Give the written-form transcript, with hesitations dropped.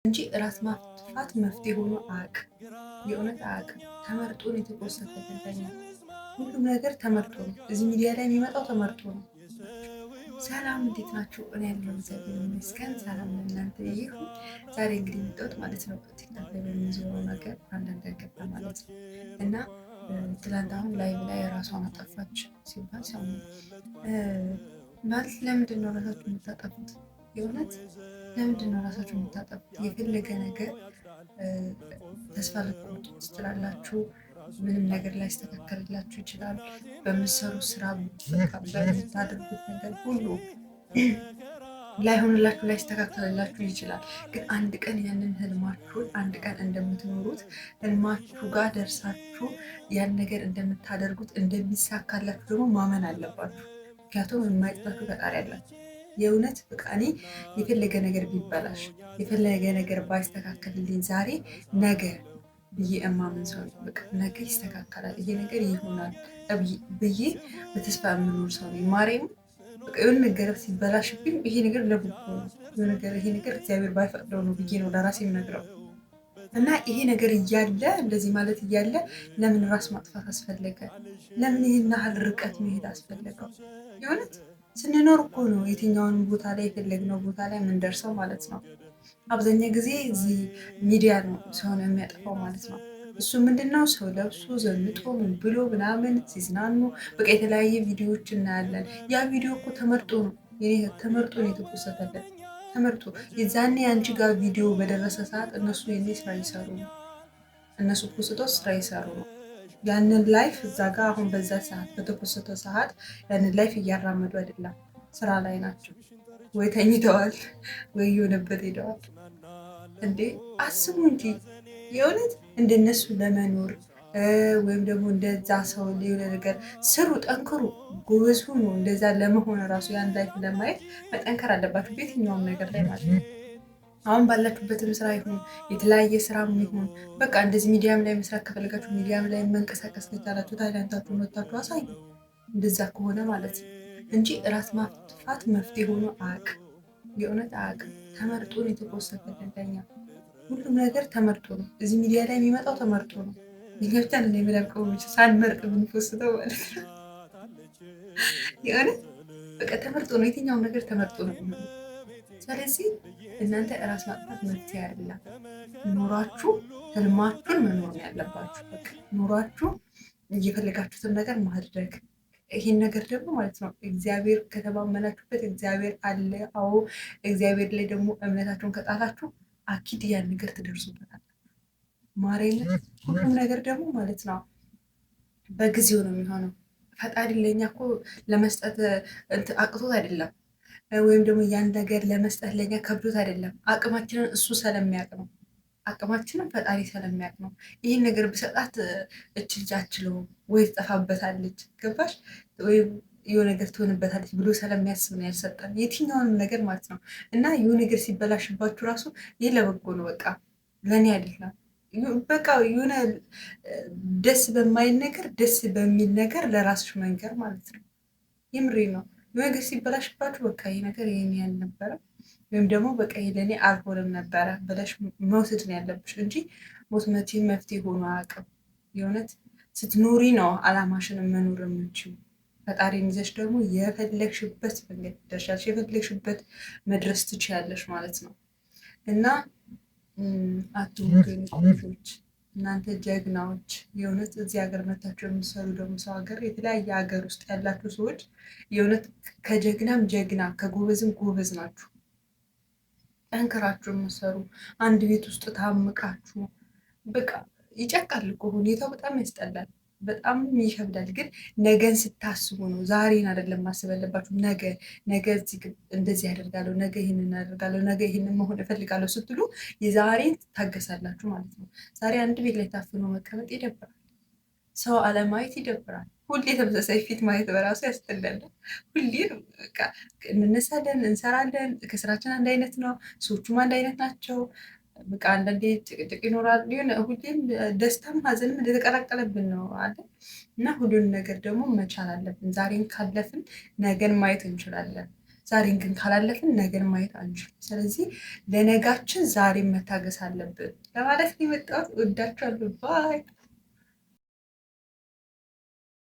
እንጂ ራስ ማጥፋት መፍትሄ ሆኖ አያውቅም። የእውነት አያውቅም። ተመርጦ ነው የተቆሰተበት። ሁሉም ነገር ተመርጦ ነው። እዚህ ሚዲያ ላይ የሚመጣው ተመርጦ ነው። ሰላም፣ እንዴት ናችሁ? እኔ ያለው እግዚአብሔር ይመስገን። ሰላም ለእናንተ ይሁን። ዛሬ እንግዲህ የመጣሁት ማለት ነው ቲክቶክ ላይ በሚዞረው ነገር አንዳንድ ነገር ማለት ነው። እና ትላንት አሁን live ላይ ራሷን አጠፋች ሲባል ሰማሁ። ማለት ለምንድን ነው ራሳችሁ የምታጠፉት? የእውነት ለምንድን ነው ራሳችሁ የምታጠፉት? የፈለገ ነገር ተስፋ ልትቆርጡ ትችላላችሁ። ምንም ነገር ላይስተካከልላችሁ ይችላል። በምትሰሩት ስራ፣ በምታደርጉት ነገር ሁሉ ላይሆንላችሁ፣ ላይስተካከልላችሁ ይችላል። ግን አንድ ቀን ያንን ህልማችሁን አንድ ቀን እንደምትኖሩት፣ ህልማችሁ ጋር ደርሳችሁ ያን ነገር እንደምታደርጉት፣ እንደሚሳካላችሁ ደግሞ ማመን አለባችሁ። ምክንያቱም የማይጥላችሁ ፈጣሪ አላችሁ። የእውነት በቃ እኔ የፈለገ ነገር ቢበላሽ፣ የፈለገ ነገር ባይስተካከልልኝ ዛሬ፣ ነገ ብዬ እማምን ሰው ነኝ። በቃ ነገ ይስተካከላል፣ ይሄ ነገር ይሆናል ብዬ በተስፋ የምኖር ሰው ነኝ። ማርያም፣ በቃ የሆነ ነገር ሲበላሽብኝ ይሄ ነገር ለበጎ ነው፣ የሆነ ነገር ይሄ ነገር እግዚአብሔር ባይፈቅደው ነው ብዬ ነው ለራሴ የምነግረው። እና ይሄ ነገር እያለ፣ እንደዚህ ማለት እያለ ለምን ራስ ማጥፋት አስፈለገ? ለምን ይህን ያህል ርቀት መሄድ አስፈለገው? የእውነት ስንኖር እኮ ነው የትኛውን ቦታ ላይ የፈለግነው ቦታ ላይ የምንደርሰው ማለት ነው። አብዛኛው ጊዜ እዚህ ሚዲያ ነው ሰውን የሚያጠፋው ማለት ነው። እሱ ምንድነው፣ ሰው ለብሶ ዘንጦ ምን ብሎ ምናምን ሲዝናኑ በቃ የተለያየ ቪዲዮዎች እናያለን። ያ ቪዲዮ እኮ ተመርጦ ነው፣ ተመርጦ ነው የተፖሰተልን፣ ተመርጦ። የዛኔ አንቺ ጋር ቪዲዮ በደረሰ ሰዓት እነሱ የኔ ስራ ይሰሩ ነው። እነሱ ፖስተው ስራ ይሰሩ ነው። ያንን life እዛ ጋር አሁን በዛ ሰዓት በተፖሰተ ሰዓት ያንን life እያራመዱ አይደለም፣ ስራ ላይ ናቸው። ወይ ተኝተዋል፣ ወይ የሆነበት ሄደዋል። እንዴ፣ አስቡ እንጂ። የእውነት እንደነሱ ለመኖር ወይም ደግሞ እንደዛ ሰው የሆነ ነገር ስሩ፣ ጠንክሩ፣ ጎበዝ ሁኑ። እንደዛ ለመሆን ራሱ ያን life ለማየት መጠንከር አለባችሁ፣ በየትኛውም ነገር ላይ ማለት ነው። አሁን ባላችሁበትም ስራ ይሁን፣ የተለያየ ስራም ይሁን፣ በቃ እንደዚህ ሚዲያም ላይ መስራት ከፈለጋችሁ፣ ሚዲያም ላይ መንቀሳቀስ ከቻላችሁ talent ኣችሁን ወታችሁ አሳዩ። እንደዛ ከሆነ ማለት ነው እንጂ ራስ ማጥፋት መፍትሄ ሆኖ አያውቅም። የእውነት አያውቅም። ተመርጦ ነው የተፖሰተልን። ሁሉም ነገር ተመርጦ ነው። እዚህ ሚዲያ ላይ የሚመጣው ተመርጦ ነው። እኛ ብቻ ነን የሚለቀው ሳንመርጥ የምንፖስተው ማለት ነው። የእውነት በቃ ተመርጦ ነው። የትኛውም ነገር ተመርጦ ነው። ስለዚህ እናንተ እራስ ማጥፋት መፍትሄ አይደለም። ኖራችሁ ህልማችሁን መኖር ነው ያለባችሁ። በቃ ኖራችሁ እየፈለጋችሁትን ነገር ማድረግ፣ ይህን ነገር ደግሞ ማለት ነው እግዚአብሔር ከተማመናችሁበት እግዚአብሔር አለ። አዎ፣ እግዚአብሔር ላይ ደግሞ እምነታችሁን ከጣላችሁ አኪድ ያን ነገር ትደርሱበታል። ማርያምን፣ ሁሉም ነገር ደግሞ ማለት ነው በጊዜው ነው የሚሆነው። ፈጣሪ ለእኛ እኮ ለመስጠት አቅቶት አይደለም፣ ወይም ደግሞ ያን ነገር ለመስጠት ለእኛ ከብዶት አይደለም። አቅማችንን እሱ ስለሚያውቅ ነው። አቅማችንን ፈጣሪ ስለሚያውቅ ነው። ይህን ነገር ብሰጣት እች ልጅ አችለውም ወይ ትጠፋበታለች፣ ገባሽ፣ ወይ የሆነ ነገር ትሆንበታለች ብሎ ስለሚያስብ ነው ያልሰጠን የትኛውንም ነገር ማለት ነው። እና የሆነ ነገር ሲበላሽባችሁ ራሱ ይህ ለበጎ ነው፣ በቃ ለእኔ አይደለም። በቃ የሆነ ደስ በማይል ነገር ደስ በሚል ነገር ለራስሽ መንገር ማለት ነው። የምሬ ነው። የሆነ ነገር ሲበላሽባችሁ በቃ ይህ ነገር ይሄን ያልነበረ ወይም ደግሞ በቃ ይሄ ለእኔ አልሆነም ነበረ ብለሽ መውሰድ ነው ያለብሽ እንጂ ሞት መቼም መፍትሄ ሆኖ አያውቅም። የእውነት ስትኖሪ ነው አላማሽን መኖር የምንችው። ፈጣሪን ይዘሽ ደግሞ የፈለግሽበት መንገድ ትደርሻለሽ፣ የፈለግሽበት መድረስ ትችያለሽ ማለት ነው። እና አትሙቱ ቆንጆች፣ እናንተ ጀግናዎች። የእውነት እዚህ ሀገር መታችሁ የምትሰሩ ደግሞ ሰው ሀገር፣ የተለያየ ሀገር ውስጥ ያላችሁ ሰዎች የእውነት ከጀግናም ጀግና፣ ከጎበዝም ጎበዝ ናችሁ። ጠንክራችሁ የምትሰሩ፣ አንድ ቤት ውስጥ ታምቃችሁ፣ በቃ ይጨቃል እኮ ሁኔታው፣ በጣም ያስጠላል፣ በጣም ይከብዳል። ግን ነገን ስታስቡ ነው፣ ዛሬን አይደለም ማሰብ ያለባችሁ። ነገ፣ ነገ እዚህ እንደዚህ ያደርጋለሁ፣ ነገ ይህንን አደርጋለሁ፣ ነገ ይህንን መሆን እፈልጋለሁ ስትሉ የዛሬን ትታገሳላችሁ ማለት ነው። ዛሬ አንድ ቤት ላይ ታፍኖ መቀመጥ ይደብራል። ሰው አለማየት ይደብራል። ሁሌ ተመሳሳይ ፊት ማየት በራሱ ያስጠላል። ሁሌ በቃ እንነሳለን፣ እንሰራለን፣ ከስራችን አንድ አይነት ነው፣ ሰዎቹም አንድ አይነት ናቸው። በቃ አንዳንዴ ጭቅጭቅ ይኖራል። የሆነ ሁሌም ደስታም ሀዘንም እንደተቀላቀለብን ነው አለ። እና ሁሉን ነገር ደግሞ መቻል አለብን። ዛሬን ካለፍን ነገን ማየት እንችላለን። ዛሬን ግን ካላለፍን ነገን ማየት አንችልም። ስለዚህ ለነጋችን ዛሬን መታገስ አለብን ለማለት ነው የመጣሁት። እወዳችኋለሁ። Bye.